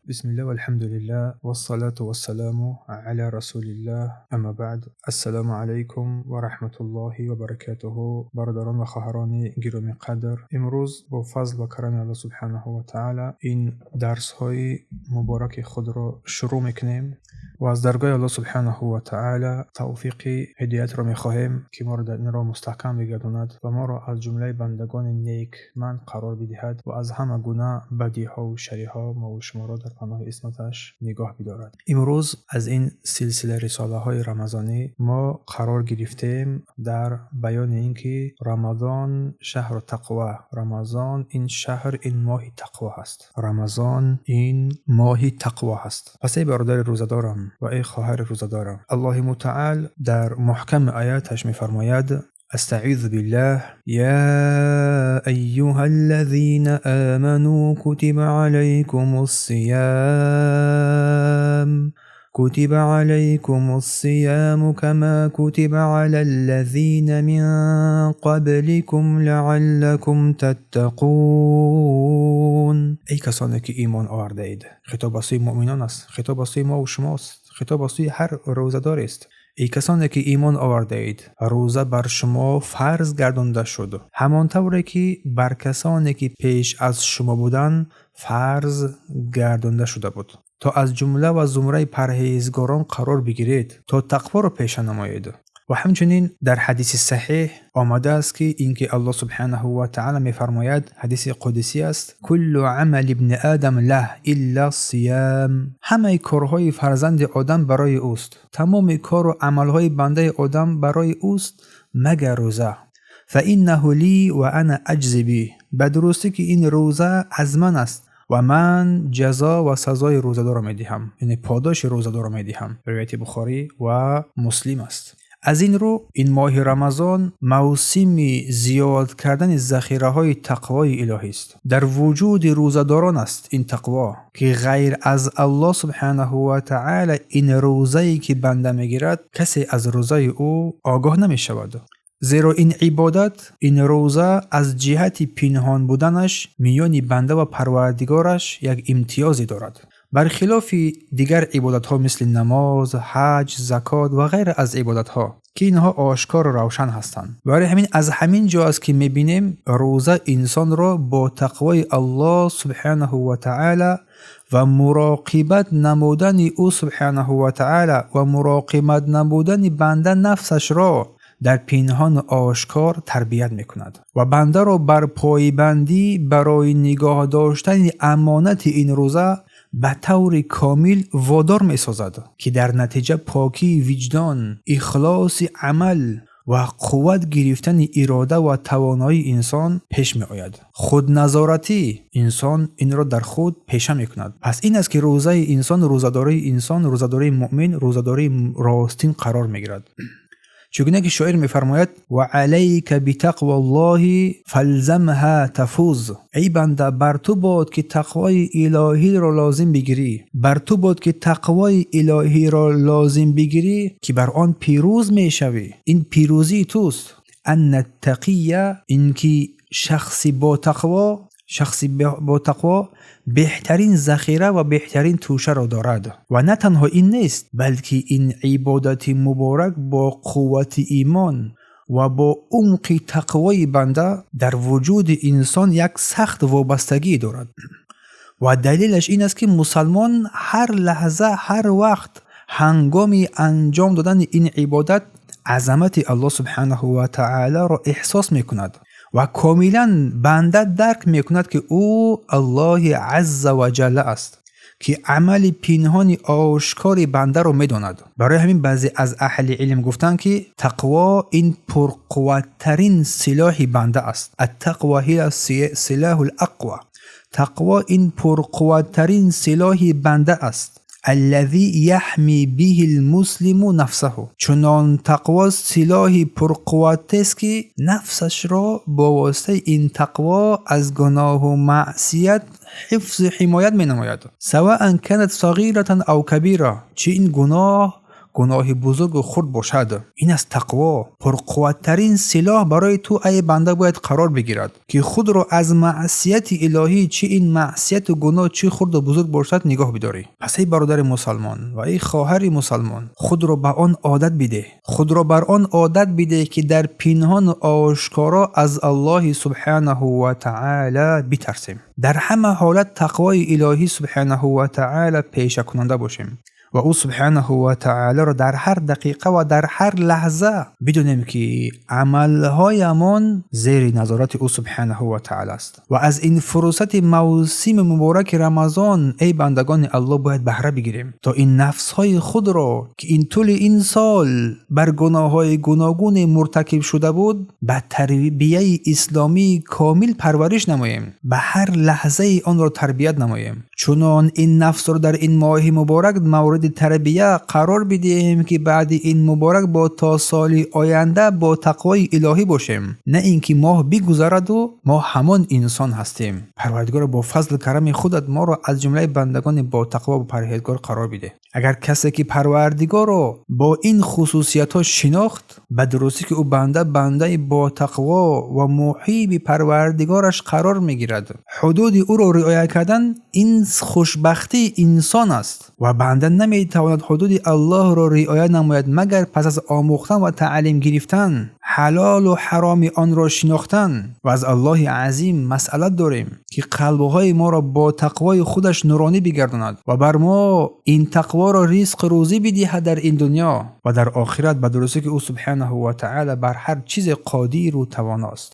Бисмиллаҳ, валҳамдулиллаҳ, вассалату вассаламу ала расулиллаҳ, амма баъд. Ассалому алайкум ва раҳматуллоҳи ва баракатуҳу. Бародарон ва хоҳарони гиромӣ қадр, имрӯз бо фазл ва карами Аллоҳ субҳанаҳу ва таъала ин дарсҳои мубораки худро шурӯъ мекунем ва аз даргоҳи Аллоҳ субҳанаҳу ва таъала тавфиқи ҳидоятро мехоҳем, ки моро дар ин роҳ мустаҳкам бигардонад ва моро аз ҷумлаи бандагони некманд қарор бидиҳад ва аз ҳама гуна бадиҳову шариҳо мову шуморо дар паноҳи исматаш нигоҳ бидорад. Имрӯз аз ин силсила рисолаҳои рамазонӣ мо қарор гирифтем дар баёни ин ки Рамазон шаҳру тақва, Рамазон ин шаҳр, ин моҳи тақво ҳаст. Рамазон ин моҳи тақво ҳаст. Пас эй бародари рӯзадорам ва эй хоҳари рӯзадорам, Аллоҳи мутаал дар муҳками ояташ мефармояд: أستعيذ بالله، يا أيها الذين آمنوا كتب عليكم الصيام، كتب عليكم الصيام كما كتب على الذين من قبلكم لعلكم تتقون. Эй касоне ки имон овардаед, хитоб ба сӯи муъминон аст, хитоб ба сӯи мову шумост, хитоб ба сӯи ҳар рӯзадорест. Эй касоне ки имон овардаед, рӯза бар шумо фарз гардонда шуд, ҳамон тавре ки бар касоне ки пеш аз шумо буданд фарз гардонда шуда буд, то аз ҷумла ва зумраи парҳезгорон қарор бигиред, то тақворо пеша намоед. Ва ҳамчунин дар ҳадиси саҳеҳ омадааст, ки ин ки Аллоҳ субҳанаҳу ва таъала мефармояд, ҳадиси қудсӣ аст: كل عمل ابن آدم له إلا الصيام. Ҳамаи корҳои фарзанди одам барои ӯст, тамоми кору амалҳои бандаи одам барои ӯст, магар рӯза. فإنه لي وأنا أجزي به. Ба дурустӣ ки ин рӯза аз ман аст ва ман ҷазо ва сазои рӯзадорро медиҳам, яъне подоши рӯзадорро медиҳам. Ривояти Бухорӣ ва Муслим аст. Аз ин рӯ ин моҳи Рамазон мавсими зиёд кардани захираҳои тақвои илоҳист. Дар вуҷуди рӯзадорон аст ин тақво, ки ғайр аз Аллоҳ субҳанаҳу ва таъала ин рӯзае ки банда мегирад, касе аз рӯзаи ӯ огоҳ намешавад, зеро ин ибодат, ин рӯза аз ҷиҳати пинҳон буданаш миёни банда ва Парвардигораш як имтиёзе дорад, бархилофи дигар ибодатҳо, мисли намоз, ҳаҷ, закот ва ғайра аз ибодатҳо, ки инҳо ошкору равшан ҳастанд. Барои ҳамин аз ҳамин ҷо аст, ки мебинем, рӯза инсонро бо тақвои Аллоҳ субҳанаҳу ва таъала ва муроқибат намудани ӯ субҳанаҳу ва таъала ва муроқибат намудани банда нафсашро дар пинҳону ошкор тарбият мекунад ва бандаро бар пойбандӣ барои нигоҳ доштани амонати ин рӯза ба таври комил водор месозад, ки дар натиҷа покии виҷдон, ихлоси амал ва қувват гирифтани ирода ва тавоноии инсон пеш меояд. Худназоратӣ инсон инро дар худ пеша мекунад. Пас ин аст, ки рӯзаи инсон, рӯзадории инсон, рӯзадории муъмин рӯзадории ростин қарор мегирад. Чугуна ки шоир мефармояд: وعليك بتقوى الله فالزمها تفز. Эй банда, бар ту бод ки тақвои илоҳиро лозим бигирӣ, бар ту бод ки тақвои илоҳиро лозим бигирӣ, ки бар он пирӯз мешавӣ. Ин пирӯзии туст. أن التقي, ин ки шахси ботақво, шахси ботақво беҳтарин захира ва беҳтарин тӯшаро дорад. Ва на танҳо ин нест, балки ин ибодати муборак бо қуввати имон ва бо умқи тақвои банда дар вуҷуди инсон як сахт вобастагӣ дорад. Ва далелаш ин аст, ки мусалмон ҳар лаҳза, ҳар вақт ҳангоми анҷом додани ин ибодат азамати Аллоҳ субҳанаҳу ва таолоро эҳсос мекунад ва комилан банда дарк мекунад, ки ӯ Аллоҳи азза ва ҷалла аст, ки амали пинҳони ошкори бандаро медонад. Барои ҳамин баъзе аз аҳли илм гуфтанд, ки тақво ин пурқувваттарин силоҳи банда аст. التقوى هي السلاح الأقوى. Тақво ин пурқувваттарин силоҳи банда аст. الذي يحمي به المسلم نفسه. Чунон тақво силоҳи пурқувватест, ки нафсашро бо воситаи ин тақво аз гуноҳу маъсият ҳифзу ҳимоят менамояд. سواء كانت صغيرة أو كبيرة, чӣ ин гуноҳ гуноҳи бузургу хурд бошад. Ин аст тақво. Пурқувваттарин силоҳ барои ту, ай банда, бояд қарор бигирад, ки худро аз маъсияти илоҳӣ, чӣ ин маъсияту гуноҳ чӣ хурду бузург бошад, нигоҳ бидорӣ. Пас эй бародари мусалмон ва эй хоҳари мусалмон, худро ба он одат бидеҳ, худро бар он одат бидеҳ, ки дар пинҳону ошкоро аз Аллоҳи субҳанаҳу ва таъала битарсем, дар ҳама ҳолат тақвои илоҳӣ субҳанаҳу ва таъала пешакунанда бошем ва ӯ субҳанаҳу ва таъаларо дар ҳар дақиқа ва дар ҳар лаҳза бидонем, ки амалҳоямон зери назорати ӯ субҳанаҳу ва таъала аст. Ва аз ин фурсати мавсими мубораки Рамазон, эй бандагони Аллоҳ, бояд баҳра бигирем, то ин нафсҳои худро, ки ин тӯли ин сол бар гуноҳҳои гуногуне муртакиб шуда буд, ба тарбияи исломии комил парвариш намоем, ба ҳар лаҳзаи онро тарбият намоем. Чунон ин нафсро дар ин моҳи муборак мавриди тарбия қарор бидиҳем, ки баъди ин муборак бо то соли оянда бо тақвои илоҳӣ бошем, на ин ки моҳ бигузараду мо ҳамон инсон ҳастем. Парвардигоро, бо фазлу карами худат моро аз ҷумлаи бандагони ботақво ва парҳезгор қарор бидеҳ. Агар касе ки Парвардигорро бо ин хусусиятҳо шинохт, ба дурустӣ ки ӯ банда бандаи ботақво ва муҳиби Парвардигораш қарор мегирад. Ҳудуди ӯро риоя кардан ин хушбахтии инсон аст ва банда наметавонад ҳудуди Аллоҳро риоя намояд, магар пас аз омӯхтан ва таълим гирифтан, ҳалолу ҳароми онро шинохтан. Ва аз Аллоҳи азим масъалат дорем, ки қалбҳои моро бо тақвои худаш нуронӣ бигардонад ва бар мо ин тақворо ризқу рӯзӣ бидиҳад дар ин дунё ва дар охират. Ба дурустӣ ки ӯ субҳанаҳу ва таъала бар ҳар чизе қодиру тавоност.